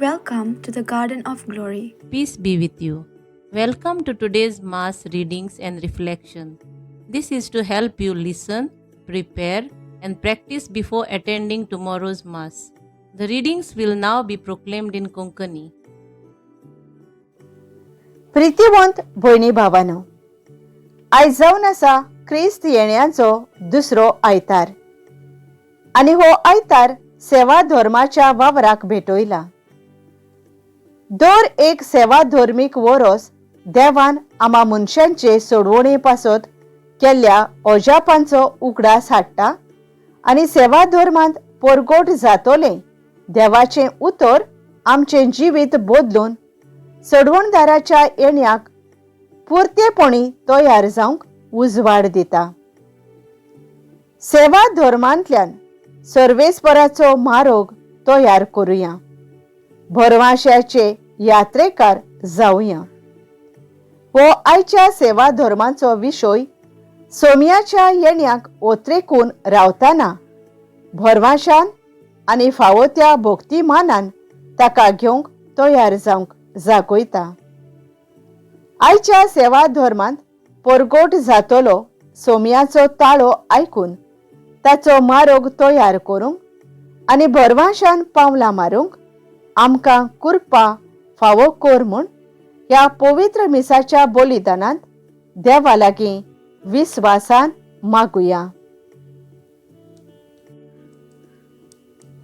Welcome to the Garden of Glory. Peace be with you. Welcome to today's Mass readings and reflection. This is to help you listen, prepare, and practice before attending tomorrow's Mass. The readings will now be proclaimed in Konkani. प्रितीवंत भयणी भावानो, आयज जावन आसा क्रिस्त येण्याचो दुसरो आयतार आनी हो आयतार सेवा धर्माच्या वावराक भेटयला. दर एक सेवा धर्मीक वरोस देवान आमा मनशांचे सोडवणे पासत केल्ल्या अजापांचो उगडास हाडटा आनी सेवा धर्मांत परगट जातोलें देवाचें उतर आमचें जिवीत बदलून सोडवणदाराच्या येण्याक पुरतेपणी तयार जावंक उजवाड दिता. सेवा धर्मांतल्यान सर्वेस्पराचो मारोग तयार करुया, भरवांशाचे यात्रेकार जावया. हो आयच्या सेवा धर्माचो विशय सोम्याच्या येण्याक ओत्रेकून रावतना भरवांशान आनी फावो त्या भक्ती मानान ताका घेवंक तयार जावंक जागयता. आयच्या सेवा धर्मांत परगोट जातलो सोम्याचो ताळो आयकून ताचो मारोग तयार करूंक आनी भरवांशान पावलां मारूंक आमकां कुरपा फावो कर म्हूण ह्या पवित्र मिसाच्या बलिदानांत देवा लागीं विस्वासान मागुया.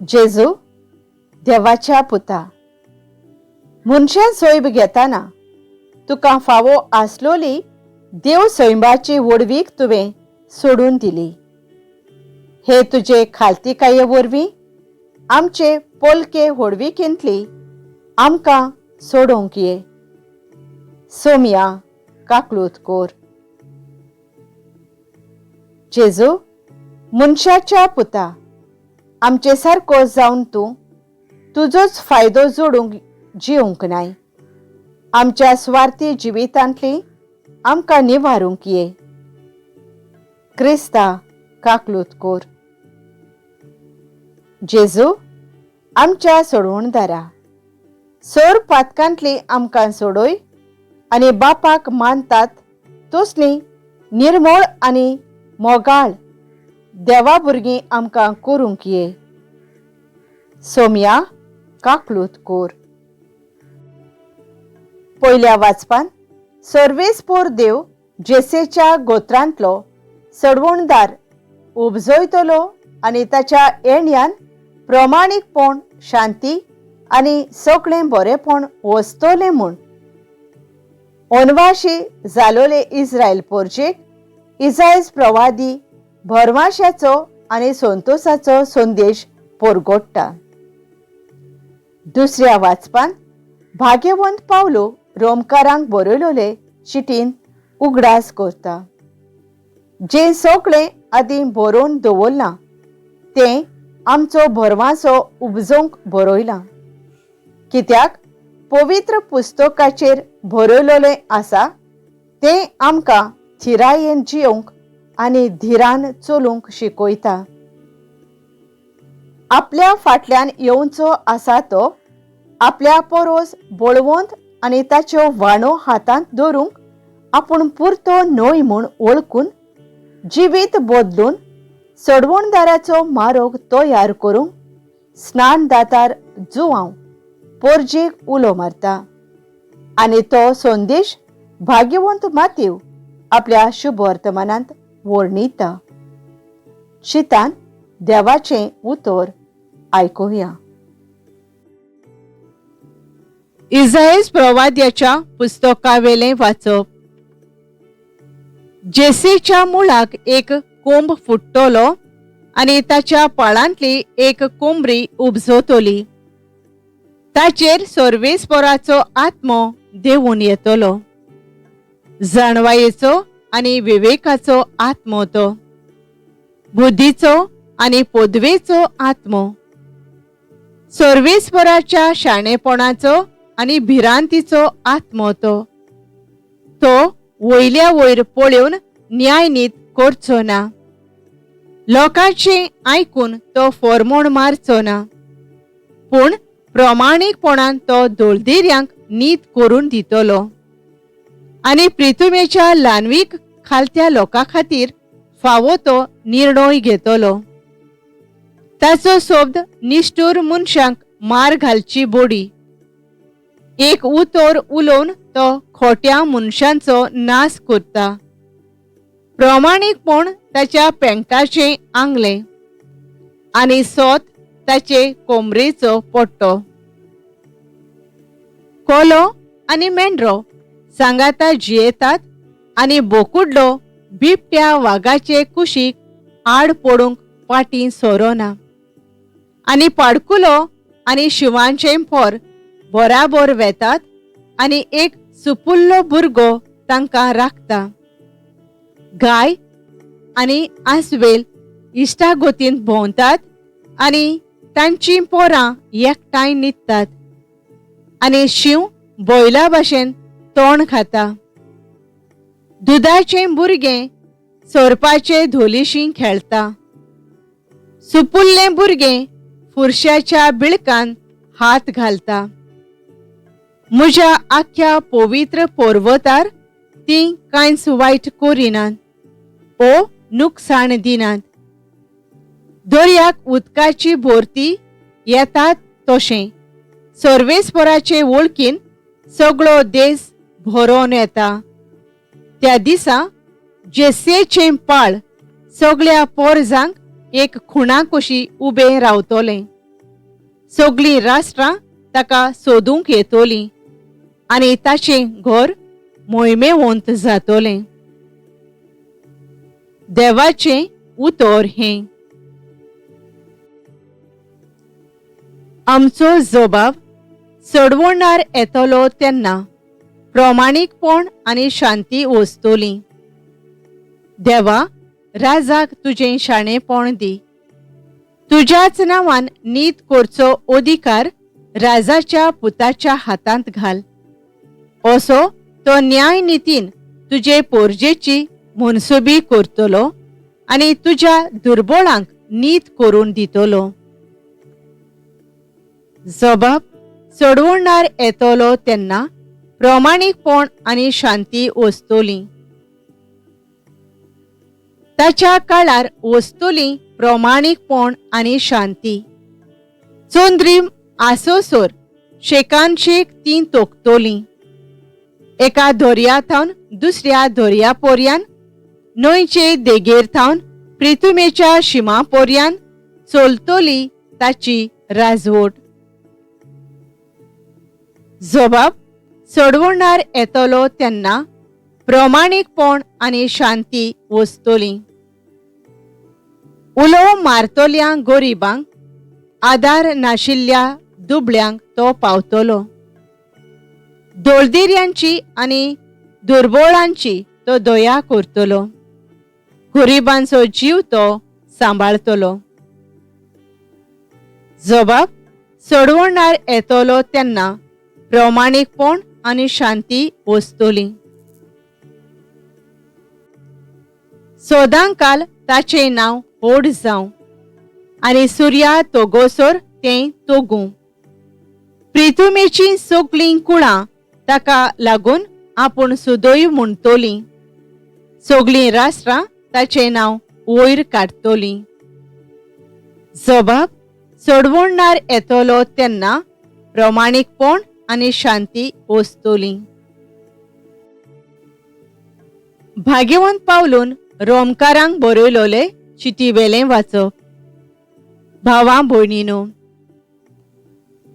जेजू देवाच्या पुता, मनशां सोयब घेताना तुका फावो आसलोली देव सैंबाची व्हडवीक तुवें सोडून दिली. हे तुजे खालतीकाये वरवीं आमचे पोलके व्हडविकेंतली आमकां सोडोवंक ये. सोमया, काकलूत कोर. जेजू मनशाच्या पुता, आमचे सारको जावन तूं तुजोच फायदो जोडूंक जिवंक नाय, आमच्या स्वार्थी जिवितांतली आमकां निवारूंक ये. क्रिस्ता, काकलूत कोर. जेजू आमच्या सोडवणदारा, सोर पातकांतली आमकां सोडय आनी बापाक मानतात तसली निर्मोळ आनी मोगाळ देवा भुरगीं आमकां करूंक ये. सोम्या, काकलूत कोर. पयल्या वाचपान सर्वेस्पोर देव जेसेच्या गोत्रांतलो सडवणदार उपजयतलो आनी ताच्या येण्यान प्रमाणीकपण, शांती आनी सगळें बरेंपण वसतलें म्हूण ओनवाशी जालोले इस्रायल पोरजेक इजायज प्रवादी भरवाशाचो आनी संतोसाचो संदेश पोरगोडटा. दुसऱ्या वाचपान भाग्यवंत पावलो रोमकारांक बरयलोले चिटीन उगडास करता, जें सगळें आदीं बरोवन दवरलां तें आमचो भरवांसो उपजोवंक बरयलां, कित्याक पवित्र पुस्तकाचेर बरयलोलें आसा तें आमकां थिरायेन जियोवंक आनी धिरान चलूंक शिकयता. आपल्या फाटल्यान येवचो आसा तो आपल्या परोस बळवंत आनी ताच्यो व्हाणो हातांत दवरूंक आपूण पुरतो न्हय म्हूण वळखून जिवीत बदलून सोडवणदाराचो मारोग तयार करूंक स्नानदातार जुवांव पोरजेक उलो मारता आनी तो संदेश भाग्यवंत मातीव आपल्या शुभवर्तमानांत वर्णिता. शितान देवाचें उतर आयकुया. इजायस प्रवाद्याच्या पुस्तकावेलें वाचप. जेसीच्या मुळाक एक कोंब फुट्टलो आनी ताच्या पाळांतली एक कोंबरी उपजतली. ताचेर सर्वेस्पराचो आत्मो देंवून येतलो, जाणवायेचो आनी विवेकाचो आत्मो तो, बुद्धीचो आनी पदवेचो आत्मो, सर्वेस्पराच्या शाणेपणाचो आनी भिरांतीचो आत्मो तो. तो वयल्या वयर पळोवन न्यायनीत करचो ना, लोकांचें आयकून तो फॉर्मोण मारचो ना, पूण प्रमाणीकपणान तो दोळदेऱ्यांक नीत करून दितलो आनी प्रितुमेच्या ल्हानवीक खालत्या लोकां खातीर फावो तो निर्णय घेतलो. ताचो शब्द निश्ठूर मनशांक मार घालची बोडी. एक उतर उलोवन तो खोट्या मनशांचो नाश करता. प्रमाणीकपण ताच्या पेंटाचें आंगलें आनी सोत ताचे कोमरेचो पट्टो. कोलो आनी मेंढरो सांगाता जियेतात आनी बोकुडलो बिबट्या वागाचे कुशीक आड पडूंक फाटीं सोरोना. आनी पाडकुलो आनी शिंवाचें पोर बराबर वेतात आनी एक सुपुल्लो भुरगो तांकां राखता. गाय आनी आंसवेल इश्टागतींत भोंवतात आनी तांचीं पोरां एकठांय न्हिदतात आनी शींव बैला भाशेन तोंड खाता. दुदाचें भुरगें सोरपाचे धोलीशी खेळटा. सुपुल्लें भुरगें फुरशाच्या बिळकान हात घालता. म्हज्या आख्ख्या पवित्र पर्वतार तीं कांयच वायट करिनात ओ नुकसाण दिनात. दर्याक उदकाची भरती येतात तशें सर्वेस्पराचे वळखीन सगळो देश भरोन येता. त्या दिसा जेसेचें पाळ सगळ्या पोरजांक एक खुणा कशी उबें रावतलें. सगळीं राष्ट्रां ताका सोदूंक येतलीं आनी ताचें घर मोहिमेवंत जातलें. देवाचें उतर हें. आमचो जबाब सोडवणार येतलो तेन्ना प्रमाणीकपण आनी शांती वसतली. देवा, राजाक तुजें शाणेपण दी. तुज्याच नांवान नीत करचो अधिकार राजाच्या पुताच्या हातांत घाल. असो तो न्याय नितीन तुजे पोरजेची मनसुबी करतलो आनी तुज्या दुर्बळांक नीत करून दितलो. जबाब सोडवणार येतलो तेन्ना प्रमाणीकपण आनी शांती वसतली. ताच्या काळार वसतली प्रमाणीकपण आनी शांती. चंद्रीम आसोसोर शेकानशेक तीं तोखतलीं. एका दर्या थावन दुसऱ्या दर्या पोरयान, न्हंयचे देगेर थावन प्रितुमेच्या शिमा पोरयान चलतली ताची राजवट. जबाब सोडवणार येतलो तेन्ना प्रमाणीकपण आनी शांती वसतली. उलो मारतल्या गरिबांक, आदार नाशिल्ल्या दुबळ्यांक तो पावतलो. दोळदिऱ्यांची आनी दुर्बळांची तो दया करतलो. गरिबांचो जीव तो सांबाळतलो. जबाब सोडवणार येतलो तेन्ना प्रमाणीकपण आनी शांती वसतली. सदांकाल ताचें नांव व्हड जावं आनी सुर्या तोगोसर तें तोगूं. प्रितुमेचीं सगळीं कुळां ताका लागून आपूण सुदैव म्हणटलीं. सगळीं राष्ट्रां ताचें नांव वयर काडटलीं. जबाब सोडवणार येतलो तेन्ना प्रमाणीकपण आनी शांती वसतली. भाग्यवंत पावलून रोमकारांक बरयलोले चिटीवेलें वाचप. भावा भयणीनो,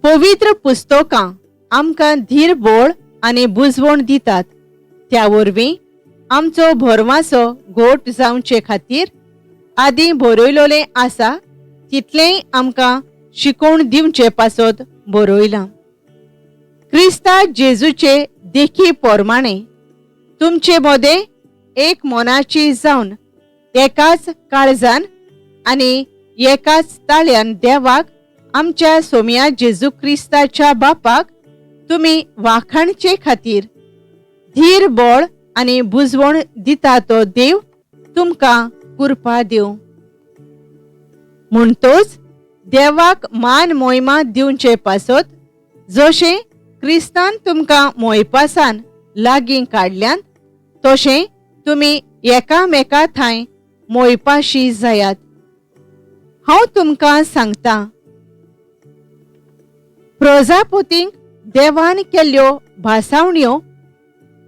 पवित्र पुस्तकां आमकां धीर बळ आनी बुजवण दितात. त्या वरवीं आमचो भरवासो घोट जावचे खातीर आदीं बरयलोलें आसा तितलेंय आमकां शिकोवन दिवचे पासत बरयलां. क्रिस्ता जेजूचे देखी प्रमाणे तुमचे मदें एक मनाची जावन एकाच काळजान आनी एकाच ताळ्यान देवाक आमच्या सोम्या जेजू क्रिस्ताच्या बापाक तुमी वाखाणचे खातीर धीर बळ आनी बुजवण दिता तो देव तुमकां कृपा दिवं. म्हणटोच देवाक मान मोहिमा दिवचे पासत जशें क्रिस्तान तुमकां मोयपासान लागीं काडल्यान तशें तुमी एकामेका थांय मोयपाशी जायात. हांव तुमकां सांगता, प्रजापतींक देवान केल्ल्यो भासावण्यो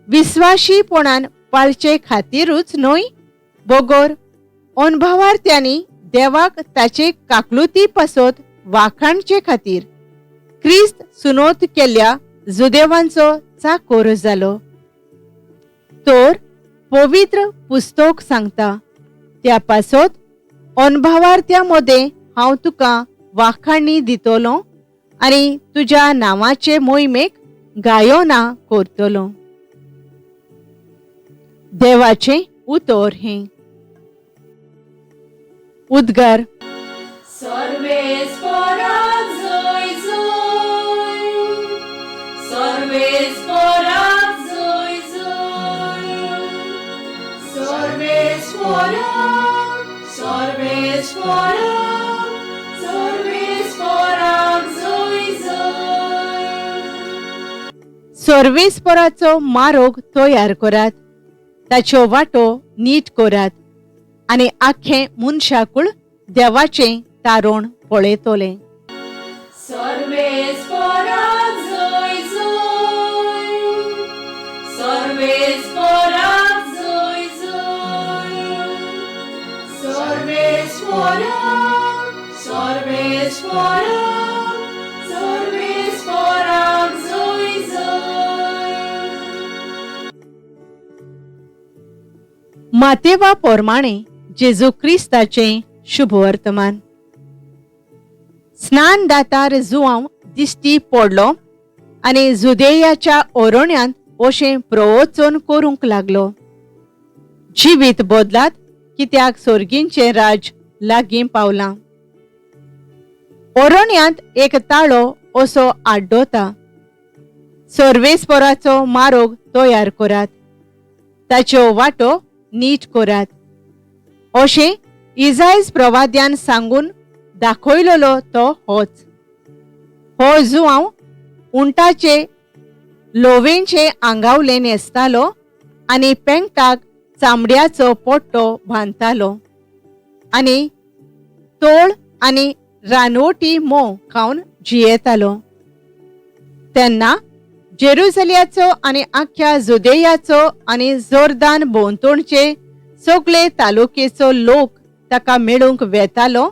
विस्वाशीपणान पाळचे खातीरूच न्हय, बगर अणभवार्थ्यांनी देवाक ताचे काकलुती पासत वाखाणचे खातीर क्रिस्त सुनोत केल्ल्या जुदेवांचो चाकोर जालो. तर पवित्र पुस्तक सांगता, त्या पासत अणभवार्थ्यां मदें हांव तुका वाखाणी दितलो आनी तुज्या नांवाचे मोहिमेक गायोना करतलो. देवाचें उतर हें. उद्गार. सर्वेस्पराक जय जय, सर्वेस्पराक जय जय, सर्वेस्पराक, सर्वेस्पराक, सर्वेस्पराक जय जय. सर्वेस्पराचो मारोग तयार करात, ताच्यो वाटो नीट करात आनी आख्खें मनशाकूळ देवाचें तारण पळयतलें. सर्वेस्पराक जय जय, सर्वेस्पराक जय जय, सर्वेस्पराक, सर्वेस्पराक, सर्वेस्पराक जय जय. मातेवा पोरमाणे जेजू क्रिस्ताचें शुभवर्तमान. स्नान दातार जुआंव दिश्टी पडलो आनी जुदेयाच्या ओरोण्यांत अशें प्रवचन करूंक लागलो, जिवीत बदलात कित्याक सोर्गींचें राज लागीं पावलां. ओरोण्यांत एक ताळो असो आड्डोता, सर्वेस्पराचो मारोग तयार करात, ताच्यो वाटो नीट करात, अशें इजायज प्रवाद्यान सांगून दाखयलेलो तो होच. हो जुआंव उंटाचे लोवेंचे आंगावले न्हेसतालो आनी पेंगटाक चामड्याचो पट्टो बांदतालो आनी तोळ आनी रानवटी म्होंव खावन जियेतालो. तेन्ना जेरुजलियाचो आनी आख्ख्या जुदेयाचो आनी जोर्दान भोंवतणचे सगळे तालुकेचो लोक ताका मेळूंक वेतालो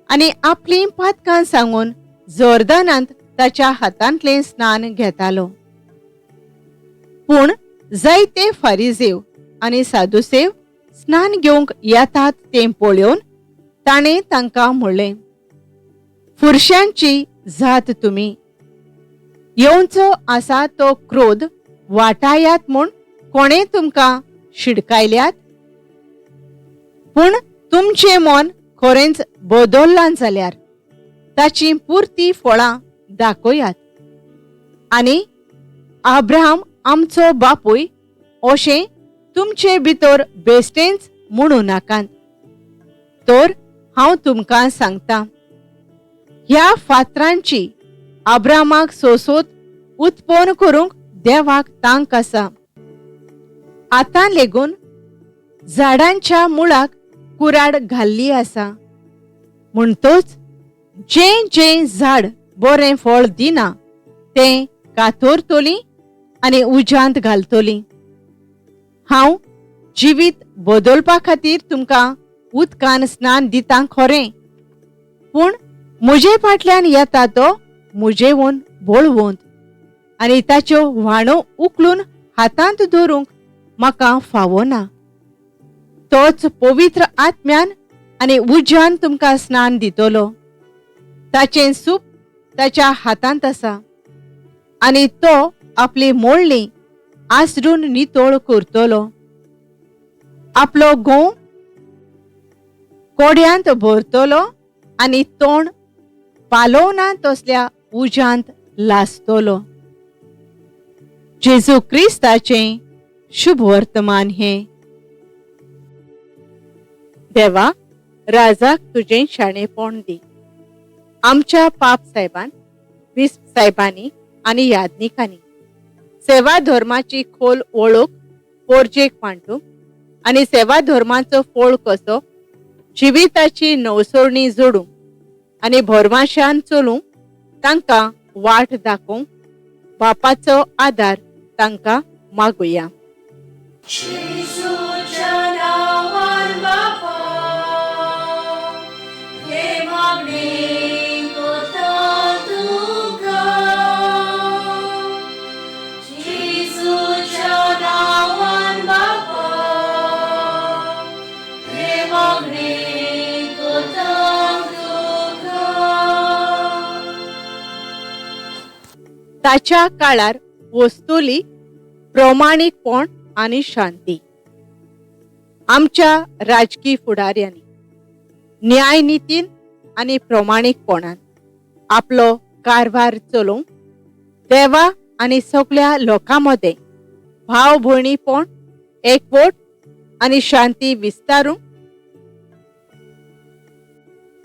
आनी आपलीं पातकां सांगून जोर्दानांत ताच्या हातांतलें स्नान घेतालो. पूण जायते फारिजेव आनी सादुसेव स्नान घेवंक येतात तें पळोवन ताणें तांकां म्हणलें, फुरश्यांची जात तुमी, येवचो आसा तो क्रोध वाटायात म्हूण कोणें तुमकां शिडकायल्यात? पूण तुमचें मन खरेंच बदल्लां जाल्यार ताचीं पुरती फळां दाखयात आनी आब्राहाम आमचो बापूय अशें तुमचे भितर बेश्टेंच म्हणू नाकात. तर हांव तुमकां सांगता, ह्या फातरांची आब्रामाक सोसोत उत्पन्न करूंक देवाक तांक आसा. आतां लेगून झाडांच्या मुळाक कुराड घाल्ली आसा. म्हणटच जें जें झाड बरें फळ दिना तें कातरतली आनी उज्यांत घालतली. हांव जिवीत बदलपा खातीर तुमकां उदकान स्नान दिता खरें, पूण म्हजे फाटल्यान येता तो म्हजेवन बळवंत आनी ताच्यो व्हाणो उखलून हातांत धरूंक म्हाका फावना. तोच पवित्र आत्म्यान आनी उज्यान तुमकां स्नान दितलो. ताचें सूप ताच्या हातांत आसा आनी तो आपली मोडणी आसरून नितळ करतलो. आपलो गोंव कोड्यांत भरतलो आनी तोंड पालोवना तसल्या उज्यांत लासतलो. जेजू क्रिस्ताचें शुभ वर्तमान हें. देवा, राजाक तुजें शाणेपण दी. आमच्या पाप साहेबान, बिस्प साहेबांनी आनी याज्ञिकांनी सेवा धर्माची खोल वळख पोरजेक मांडूंक आनी सेवा धर्माचो फोळ कसो जिविताची नवसोरणी जोडूंक आनी भरमाशान चलूंक तांकां वाट दाखोवंक बापाचो आदार तांकां मागुया. जेजूच्या नांवान बापा, हे मागणें कोता तुका. जेजूच्या नांवान बापा, हे मागणें कोता तुका. ताच्या काळार वस्तुली प्रमाणीकपण आनी शांती. आमच्या राजकी फुडाऱ्यांनी न्यायनितीन आनी प्रमाणीकपणान आपलो कारभार चलोवंक देवा आनी सगल्या लोकां मदें भाव भयणीपण, एकवट आनी शांती विस्तारूंक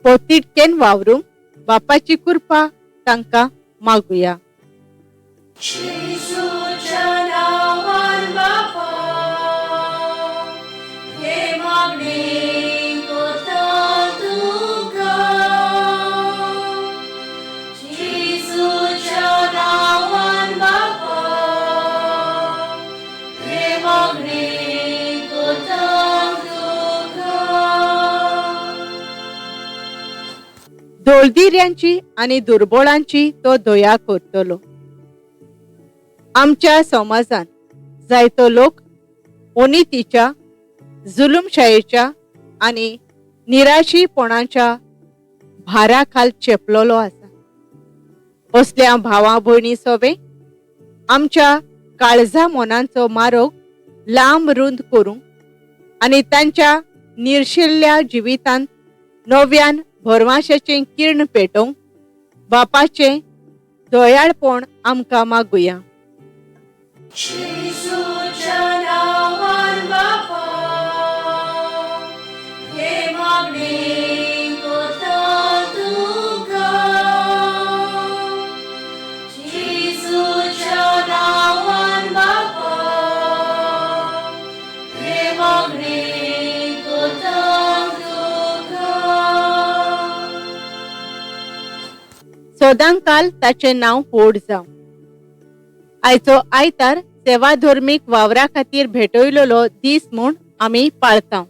पोतिडकेन वावरूंक बापाची कृपा तांकां मागुया. जेजूच्या नांवान बापा, हे मागणें कोता तुका. जेजूच्या नांवान बापा, हे मागणें कोता तुका. दोळदिऱ्यांची आनी दुर्बळांची तो दया करतलो. आमच्या समाजांत जायतो लोक अनितीच्या, जुलूमशायेच्या आनी निराशीपणाच्या भारा खाल चेपलेलो आसा. असल्या भावा भयणी सोबे आमच्या काळजा मनांचो मारोग लांब रुंद करूंक आनी तांच्या निर्शिल्ल्या जिवितांत नव्यान भरवाशाचें किर्ण पेटोवंक बापाचें दयाळपण आमकां मागुया. जेजूच्या नांवान बापा, हे मागणें कोता तुका. जेजूच्या नांवान बापा, हे मागणें कोता तुका. सदांकाल ताचें नांव व्हड जावं. आयचो आयतार सेवा धर्मीक वावरा खातीर भेटयलेलो दीस म्हूण आमी पाळता.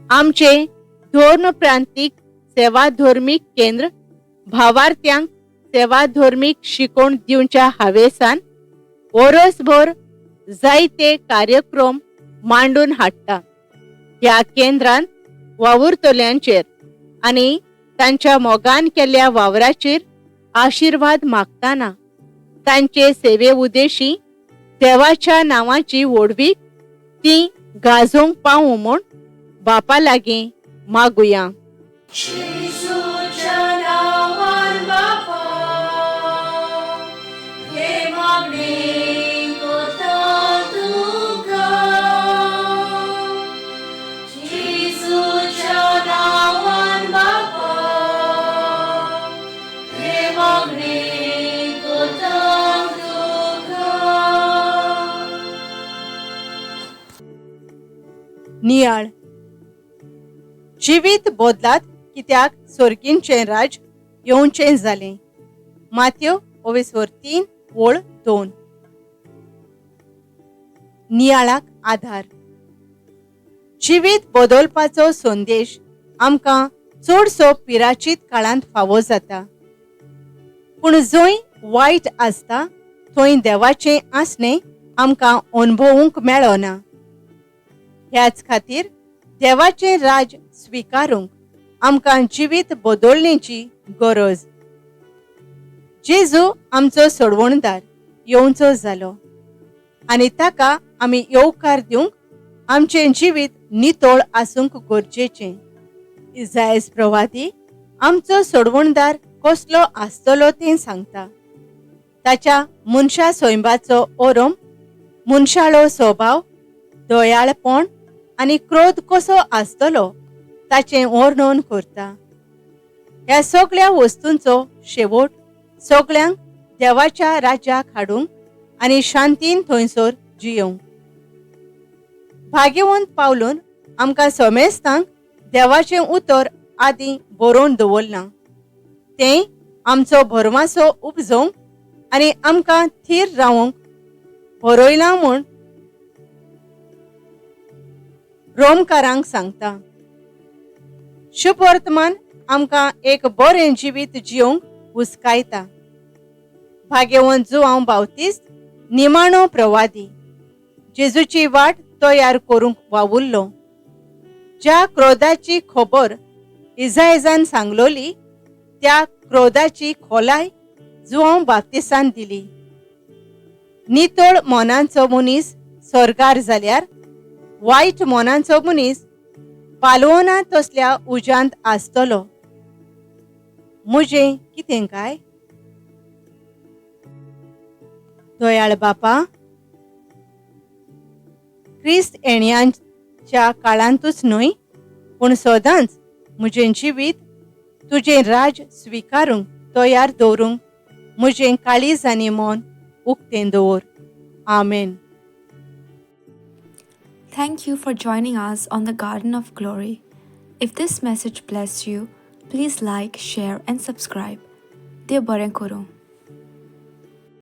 आमचे धर्म प्रांतीक सेवा धर्मीक केंद्र भावार्थ्यांक सेवा धर्मीक शिकोवण दिवच्या हावेसान वरसभर जायते कार्यक्रम मांडून हाडटा. ह्या केंद्रांत वावुरतल्यांचेर आनी तांच्या मोगान केल्ल्या वावराचेर आशिर्वाद मागताना तांचे सेवे उद्देशी देवाच्या नांवाची व्हडवीक ती गाजोवंक पावूं म्हूण बापा लागीं मागुया. जेजूच्या नांवान बापा, हे मागणें कोता तुका. जेजूच्या नांवान बापा, हे मागणें कोता तुका. नियाळ. जिवीत बदलात, कित्याक सोर्गींचें राज येवचें जालें. मात्यो ओवेसवर 3 ओळ 2. नियाळाक आधार. जिवीत बदलपाचो संदेश आमकां चडसो पिराचीत काळांत फावो जाता, पूण जंय वायट आसता थंय देवाचें आसणें आमकां अणभवूंक मेळना. ह्याच खातीर देवाचें राज स्विकारूंक आमकां जिवीत बदलण्याची गरज. जेजू आमचो सोडवणदार येवचो जालो आनी ताका आमी येवकार दिवंक आमचें जिवीत नितळ आसूंक गरजेचें. इजायस प्रवादी आमचो सोडवणदार कसलो आसतलो तें सांगता. ताच्या मनशा सैंबाचो ओरम, मनशाळो स्वभाव, दयाळपण आनी क्रोध कसो आसतलो ताचें वर्णन करता. ह्या सगळ्या वस्तूंचो शेवट सगळ्यांक देवाच्या राज्याक हाडूंक आनी शांतीन थंयसर जियोवंक. भाग्यवंत पावलून आमकां समेस्तांक देवाचें उतर आदीं बरोवन दवरलां. तें आमचो भरमासो उपजोवंक आनी आमकां थीर रावंक बरयलां म्हूण रोमकारांक सांगता. शुभवर्तमान आमकां एक बरें जिवीत जियोवंक हुस्कायता. भाग्यवंत जुआंव बावतीस्त निमाणो प्रवादी जेजूची वाट तयार करूंक वावुरलो. ज्या क्रोधाची खबर इजायजान सांगलोली त्या क्रोधाची खोलाय जुआंव बाप्तिसान दिली. नितळ मनांचो मनीस स्वर्गार जाल्यार वायट मनांचो मनीस पालवना तसल्या उज्यांत आसतलो. म्हजें कितें काय? दयाळ बापा, क्रिस्त येण्याच्या काळांतूच न्हय पूण सदांच म्हजें जिवीत तुजें राज स्विकारूंक तयार दवरूंक म्हजें काळीज आनी मन उक्तें दवर. आमेन. Thank you for joining us on the Garden of Glory. If this message blessed you, please like, share, and subscribe. देव बरें करूं.